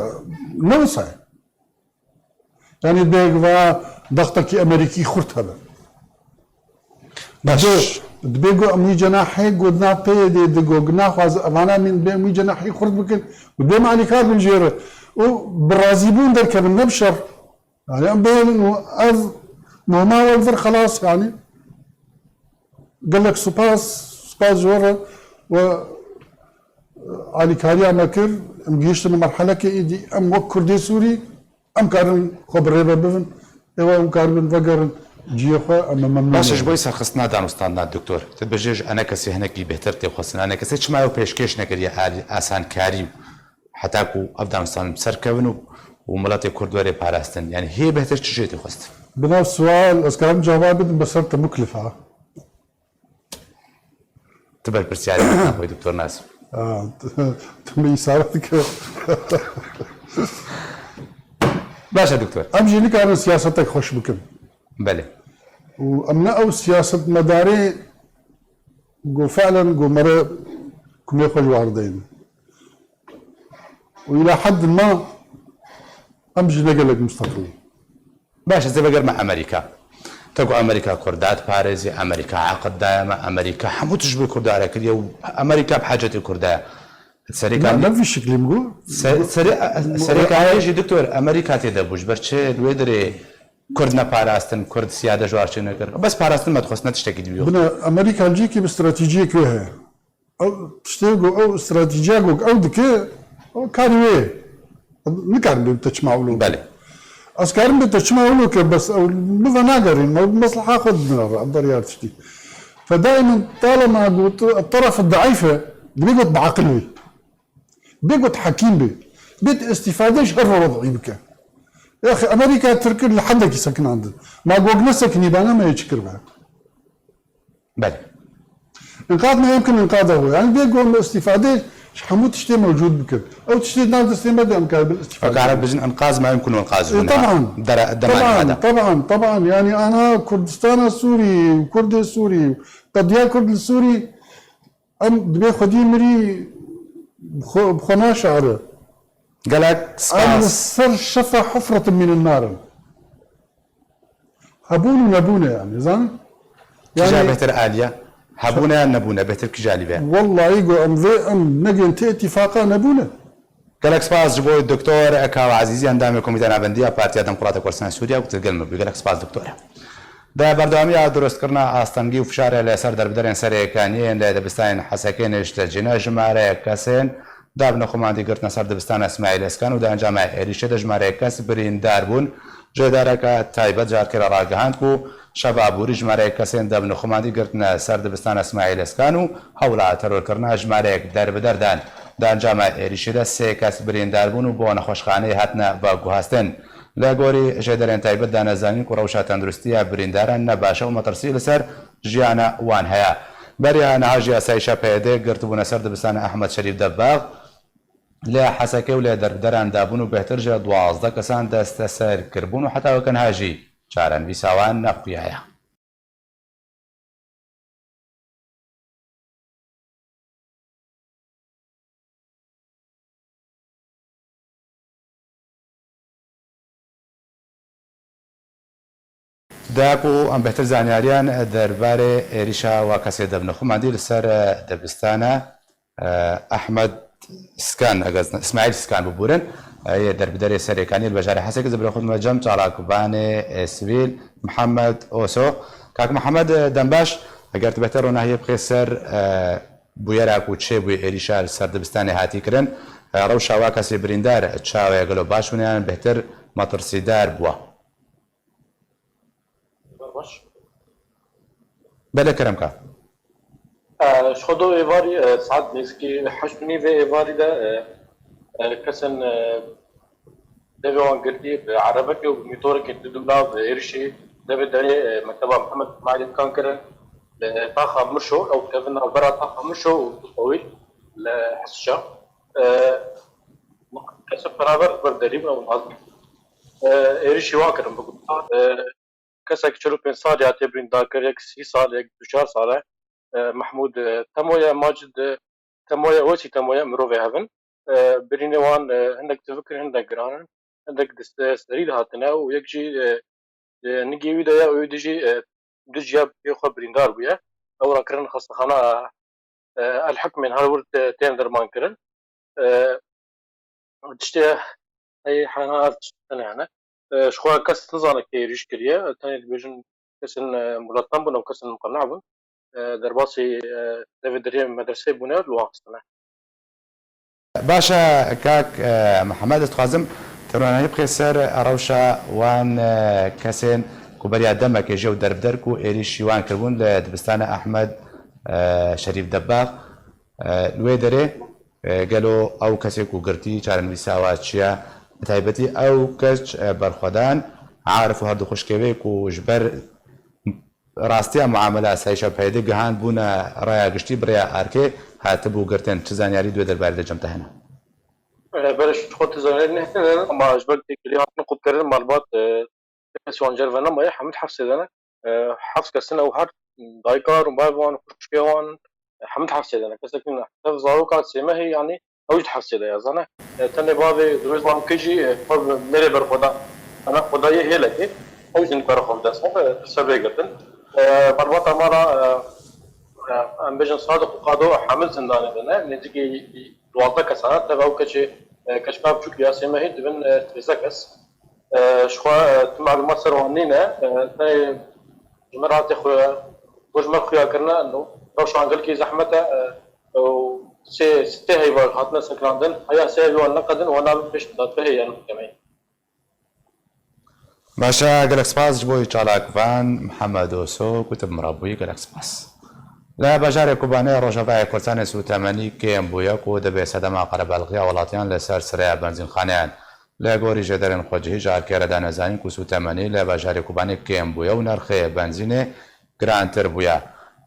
Ne wisa ye. Yani dibê va daxtekî Amerîkî xurt hebe. Baş. Dibê, dibê ku em wî cenahê ku di nav P Y D'ê de ku naxwaze evana min dibê em wî cenahê xurt bikin. Dibê em alîkar bin jê re. Û bi razîbûn derkevin, ne bi şer. Yani em bênin û ev muhima we li vir xelas yani. Gelek spas, spas ji we re we alîkariya me kir. Em gihiştin merhelekê êdî em wek Kurdê Sûrî em karin xwe bi rê ve bibin. Êwa em karibin vegerin cihê xwe, em ê memnûn Baş e, ji nebin. Bo serxistina danûstandina doktor. Tu dibêjî ji enekesê hinekî bêhtir tê xwestin. Enekesê çima ew pêşkêş nekiriye alî asankarî û heta ku ev danûstan bi ser kevin û, û miletê Kurd were parastin? Yani hê bêhtir çi jê tê xwest? Bi nav sual, ez karim cevab bidim, be ser te muklif ha. Tu berpirsiyarî naxwî, Doktor Nas. Ha, tu, tu me îsare dike. Baş e, Doktor. Em jî nikarin siyasetek xweş bikin. Belê. Û em ne ew siyasetmedarê ku fi'len ku mere kumê xwe ji war deynin. Û îla heddin ma em jî ne gelek musteqil in. Baş e, ez ê vegerime Amerîka. Te ku Amerîka Kurda diparêzî, Amerîka eqid daye me, Amerîka hemû tişt bi Kurda re kiriye û Amerîka bi hacetê Kurda ye. Serê Na, kandî-, ne vî şiklî min got. Se-, serê, Min got, serê kandî jî doktor, Amerîka tê de bû. Ji ber çi li wê dirê Kurd neparastin, Kurd siyade ji war çê nekir. Bes parastin me dixwest, ne tiştekî dibî. Bine, Amerîka li cihekî bi stratejiyek wê heye. Ew tiştê ku ew stratejiya ku ew dike, ew karê wê ye. Nikarin bê te çima wilo ke. Belê. Ez karim bê te çima wilo ke, bes ew min venagerîn, me mesleha xwe didin re, ev derya tiştî. Fe daimen talema ku tu teref daîf e, dibê ku tu bi aqil bî. Dibê ku tu hekîm bî. Dibê tu îstîfade ji her wedî bike. Yaxî Amerîka Tirk li hendekî sekinandin. Ma gog nesekinî bana me yê çi kiribe? Belê. Înqaz me yê bikin înqaza xwe. Yani bê ku em îstîfade ji hemû tiştê mewcûd bikin. Ew tiştê di nav destê me de em karibin îstîfade Hekare bikin. Bijin înqaz me yumkin înqaz E, bûne. Teban. Dere-, demanê me Teban, de. Teban, teban. Yani ana Kurdistana Sûrî û Kurdê Sûrî û qediya Kurd li Sûrî em dibê xwediyê mirî bi xwe, bi xwe naşare. Gelek Em li spas. ser şefa hufretin mînin narin. Hebûn û nebûne yani, zan? Kîja Yani bêhtir aliye? Hebûne yan nebûne? Bêhtir kîja alî be? Wellahî ku em vê em negên tê îtîfaqa nebûne. Gelek spas ji bo Doktor Eka Ezîzî, endamê Komîteya Navendî ya Partiya Demokrata Kurdistan Sûriye ku tu gel me bû. Gelek spas Doktor. Di berdewamiya durustkirina astengî û fişarê li ser derbiderên serê kaniyên li dibistanên Hesekê nêştecîne, jimareyek kesên Dabnexumandî girtine ser dibistana Îsmaîl Eskan û di encama êrîşê de jimareyek kes birîndar bûn. Jêdareke taybet ji Erkê re ragihand ku şeva borî jimareyek kesên dabnexumandî girtine ser dibistana Îsmaîl Eskan û hewla terorkirina jimareyek derbider dan. Di encama êrîşê de sê kes birîndar bûn û bo nexweşxaneyê hatine veguhastin. Li gorî jêderên taybet dane zanîn ku rewşa tenduristiya birîndaran ne baş e û metirsî li ser jiyana wan heye. Beriya niha jî asayîşa P Y D girtibûne ser dibistana Ehmed Şerîf Debbağ, li Hesekê û li derbideran dabûn û bêhtir ji duwazdeh kesan desteser kiribûn û heta weke niha jî çarenivîsa wan nexuyaye. Da ku em bêhtir zanyariyan derbarê êrîşa wa kesê de bine. Xwe mendî li ser, e, dibistana, e, Ehmed Skan, eger Îsmaîl Skan bibûrin, e, yê derbiderê Serêkaniyê li bajarê Hesekê, zibirê xwe dime cem çalakvanê, e, sivîl Mihemed Oso. Kak Mihemed, e, dembaş, eger tu bêhtir ronahiyê bixê ser, e, bûyera ku çêbûye êrîşa li ser dibistanê hatî kirin, e, rewşa wa kesê birîndar çawa ye, gelo baş bûne yan bêhtir metirsîdar bûa? Baş. Belê kerem ka. E, ji xwe do êvarî, e, saet nêzîkî heşt û nîvê êvarî de, e, e, kesên, e, devê wan girtî bi erebekê û bi mîtorekê di nav êrişî devê derê, e, mekteba Mihemed Îsmaîlê dikan kirin. Li taxa Mişo, ew dikevin navbera taxa Mişo û Tewîl li Hesişa. E, kesên beraber ber derî bûn, ew naz-, e, êrişî wan kirin bi guta. E, kesek çil û pênc salî hatiye birîndarkir, yek sî sal, yek du çar sal e. E, Mehmûd, e, Temoye, Macid, e, Temoye, Wesî Temoye, mirovê hev in. E, birînê wan, e, hindek tivikin, hindek giran in. Hindek di se-, serî de hatine û yek jî, e, e, nigê wî de ye û wî dijî, e, du ciya bi xwe birîndar bûye. Ew rakirin xestexana, e, El Hikmên her wir te-, tên dermankirin. E, tiştê heye hena ev tişt tune hene. E, ji xwe kes nizane kê êrîş kiriye. Tenê dibêjin kesên, e, mulattan bûn û kesên muqene'e bûn. E, derbasî, e, devê deriyê medreseyê bûne, li wan xistine. Baş e, kak, e, Mihemed, ez dixwazim te ronahî bixê ser rewşa wan, e, kesên ku beriya demekê ji ew derbder ku êrîşî wan kiribûn li dibistana Ehmed, e, Şerîf Debax. E, li wê derê, e, gelo ew kesê ku girtî çarenivîsa wa çi ye? Bi taybetî ew keç, e, berxwedan, Arif û her du xwişkê wê ku ji ber rastiya muamela asayîşa peyde gihand bûne raya giştî bi rêya arkê hatibû girtin. Çi zanyarî di wê derbarê de cem te hene? E, berê ji xwe tu zanyarî nehêne, ama ji ber têkilî hatin qutkirin malbat, e, kes wan cerve nemaye, hemû di hefsê de ne. E, heft kes in, ew her dayika wan û bavê wan, xwişkê wan, e, hemû di hefsê de ne. Kesek in tev zaroka sê mehî, yanî ew jî di hefsê de ye, zane. E, tenê bavê Dirûz Mamkê jî, e, xwe bi mêrê berxwedan, ana xwedayê hêlekê, ew jî nikare xwe bide ser, e, ser vê girtin. E, malbata me re, e, e, em bêjin Sadiq û Qado hemû zindanê de ne, nêzîkî duwazdeh kesan e, tev ew keçê, e, keçika biçûk ya sê mehî dibin, e, sêzdeh kes. E, ji xwe, e, tu malûmat ser wan nîne, e, tenê ji me re hatê xuya, bo ji me xuya kirine, no, rewşa wan gelkî zehmet e, e, û sê, sê heyva hatine sekinandin, heya sê heyvê wan neqedin, wan nabin pêş dadgehê yan mehkemeyê. Baş e, gelek spas ji bo çalakvan Mihemed Oso ku tu bi min re bûyî, gelek spas. Li bajarê Kobanê Rojavayê Kurdistanê sûtemenî kêm bûye ku dibe sedema qerebelxiya welatiyan li ser sireya benzînxaneyan. Li gorî jêderên xwecihî ji arkê re dane zanîn ku sûtemenî li bajarê Kobanê kêm bûye û nirxê benzînê girantir bûye.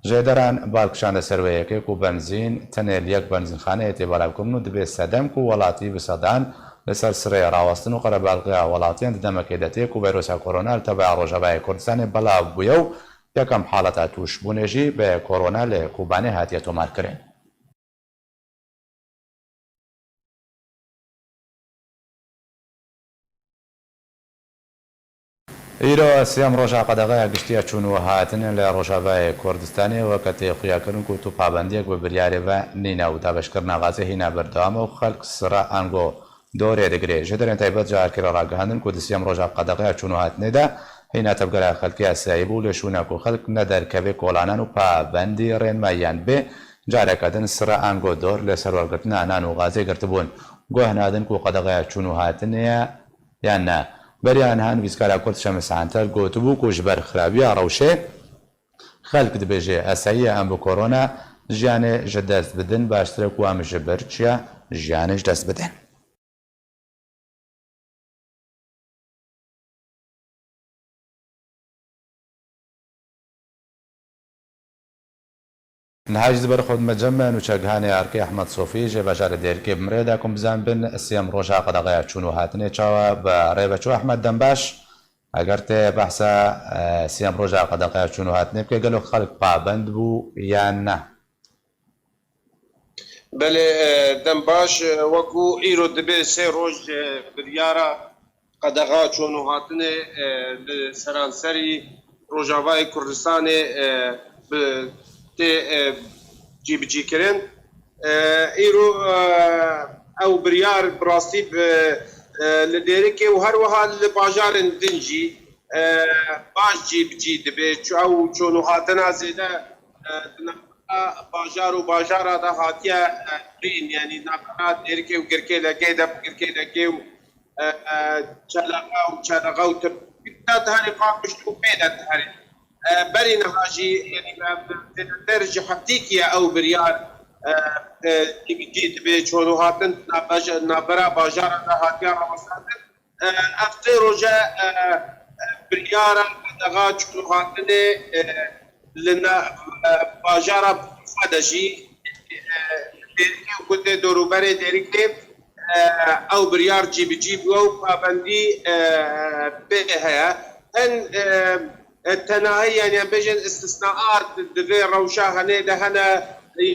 Jêderan bal kişande ser wê yekê ku benzîn tenê li yek benzînxaneyê tê belavkirin û dibê sedem ku welatî bi sedan li ser sirê rawestin û qerebelxiya welatiyan di demekê de tê ku vîrusa korona li tebeya Rojavayê Kurdistanê belav bûye û yekem haleta tûşbûnê jî bi korona li Kobanê hatiye tomarkirin. Îro sêyem roja qedexeya giştî ya çûn û hatinê li Rojavayê Kurdistanê weke tê xuyakirin ku tu pabendiyek bi biryarê ve nîne û dabeşkirina gazê hîna berdewam e û xelk sira ango dorê digire. Jêderên taybet ji arkê re ragihandin ku di sêyem roja qedexeya çûn û hatinê de hîna tevgera xelkê asayî bû, lê şûna ku xelk ne derkeve kolanan û pabendî rênmayiyan bê, careke din sira ango dor li ser wergirtina nan û gazê girtibûn. Guh nadin ku qedexeya çûn û hatinê ye yan ne. Beriya niha nivîskara Kurd Şemis Anter gotibû ku ji ber xirabiya rewşê xelk dibêje, esayî ye em bi korona jiyanê ji dest bidin, baştir e ku em ji ber çiya jiyanê ji dest bidin. Niha jî di ber xwe me cem me nûçegihanê Arkê Ehmed Sofî jê bajarê Dêrikê bi min re da ku em bizanbin sêyem roja qedexeya çûn û hatinê çawa bi rê ve çû. Ehmed, dem baş. Eger tê behsa, e, siyem roja qedeqeya çûn û hatinê bike, gelo xelk pabend bû yan ne? Belê, e, dem baş, e, wekû îro dibe sê roj, e, biryara qedexa çûn û hatinê, e, li seranserî Rojavayê Kurdistanê, e, bi, tê, e, cîbicîkirin. E, îro, e, ew biryar bi rastî bi, e, li Dêrikê û her wiha li bajarên din jî, e, baş cîbicî dibe. Çu-, ew çûn û hatina zêde, e, di navbera bajar û bajara de hatiye, e, birîn, yanî navbera Dêrikê û Girkêlekê de, Girkêlekê û, e, e, Çelexa û Çelexa û Tirkî de herî Qamişlo pê de herî. E, berî niha jî, yanî, e, zêdetir ji heftêkî ye ew biryar, e, e, cîbicî dibe, çûn û hatin navbej-, navbera bajara de hatiye rawestandin. E, ev sê roje, e, e, biryara qedexa çûn û hatinê, e, li na-, e, bajara xwe de jî, e, Dêrikê û gundê dorûberê Dêrikê, e, ew biryar cîbicî bûye û pabendî, e, pê heye. Hin, e, e, tenahî, yanî em bêjin istisnaat di vê rewşa hene de hene,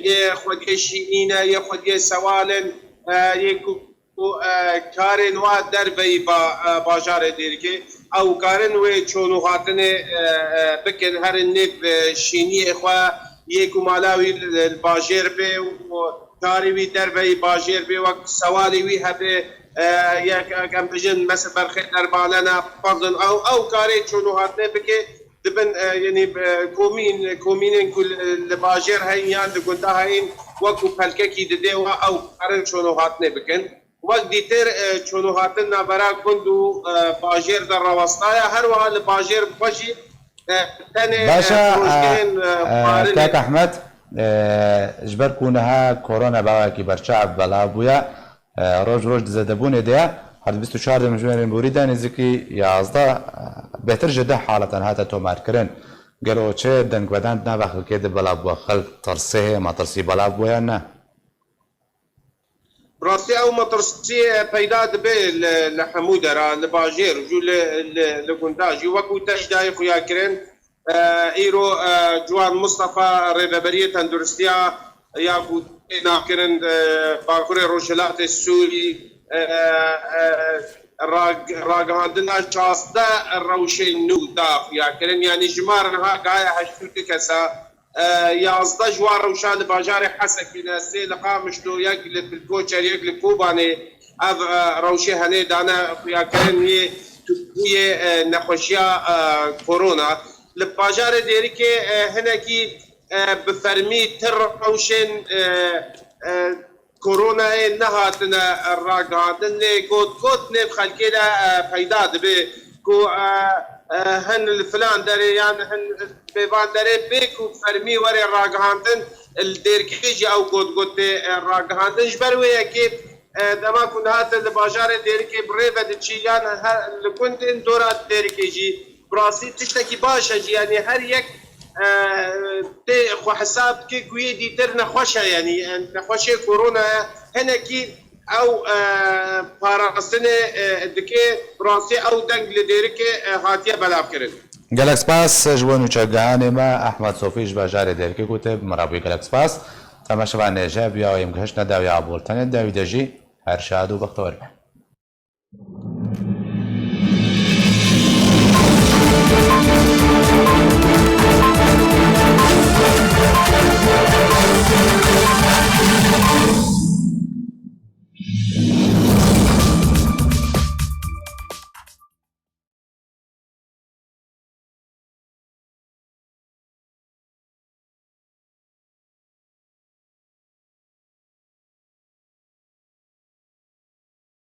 yê xwediyê şînî ne, yê xwediyê sewal in, e, yê ku û, e, karên wa derveyî ba-, e, bajarê Dêrikê, ew karin wê çûn û hatinê, e, e, bikin, herin nêv, e, şîniyê xwe, yê ku mala wî li, li bajêr bê û karê wî derveyî bajêr bê, wek sewalê wî hebe, e, yek, yek em bijin, mesela berxê derbane ne, pardon, ew, ew karê çûn û hatinê bike, dibin, e, yanî, e, komîn, komînên ku li, li bajêr heyin yan di gunda heyin, wekû pelkekî didê wa ew karin çûn û hatinê bikin. Wek dîtir, e, çûn û hatin navbera gund û, e, bajêr de rawestaya. Her wiha li bajêr xwe jî, e, tenê, e, Baş e, firokeyên, e, e, xwarinê. Kak Ehmed, e, ji ber ku niha korona bi awayekî berçav belav bûye, e, roj roj di zêdebûnê de ye. Her di bîst û çar de mijûnên borî de nêzîkî yazdeh, e, bêhtir ji deh haletan hate tomarkirin. Gelo çi dengveden di nava xelkê de belav bûye? Xelk tirsê heye, metirsî belav bûye yan ne? Bi rastî ew metirsî, e, peyda dibe li, li hemû dera, li bajêr û jû li, li, li gunda jî. Wekû te jî dayê xuya kirin, e, îro, e, Ciwan Mistefa rêveberiyê tenduristiya ya ku tê nakirin, e, Bakurê Rojhilatê Sûrî, e, e, rag-, ragihandina şazdeh rewşên nû da xuya kirin. Yanî jimar niha gaye heşt û du kesa, e, yazdeh ji wan rewşa li bajarê Hesekê ne, sê li Qamişlo, yek li Pilkoçer, yek li Kobanê. Ev, e, rewşê henê dane xuyakirin yê tundbûyê, e, nexweşiya, e, korona. Li bajarê Dêrikê, e, hinekî, e, bi fermî ti rewşên, e, e, koronayê nehatine ragihandin, lê got got nêv xelkê de, e, peyda dibe ku, e, e, hin li filan derê yan hin vêvan derê bê ku fermî were ragihandin, li Dêrikê jî ew got got tê, e, ragihandin. Ji ber wê yekê, e, dema ku niha te li bajarê Dêrikê bi rê ve diçî yan her li gundên dora Dêrikê jî, bi rastî tiştekî baş e jî, yanî her yek, e, tê xwe hesab dike ku yê dîtir nexweş e, yanî, e, nexweşê korona ye. Hinekî ew, e, parastinê, e, dike, bi rastî ew deng li Dêrikê, e, hatiye belavkirin. Gelek spas ji bo nûçegihanê me. Ehmed Sofî ji bajarê Dêrikê gote, bi me re bûye gelek spas. Temaşevanê, ji hev ya em gihiştine dawiya bultenê, dawî de jî her şad û bextewar be.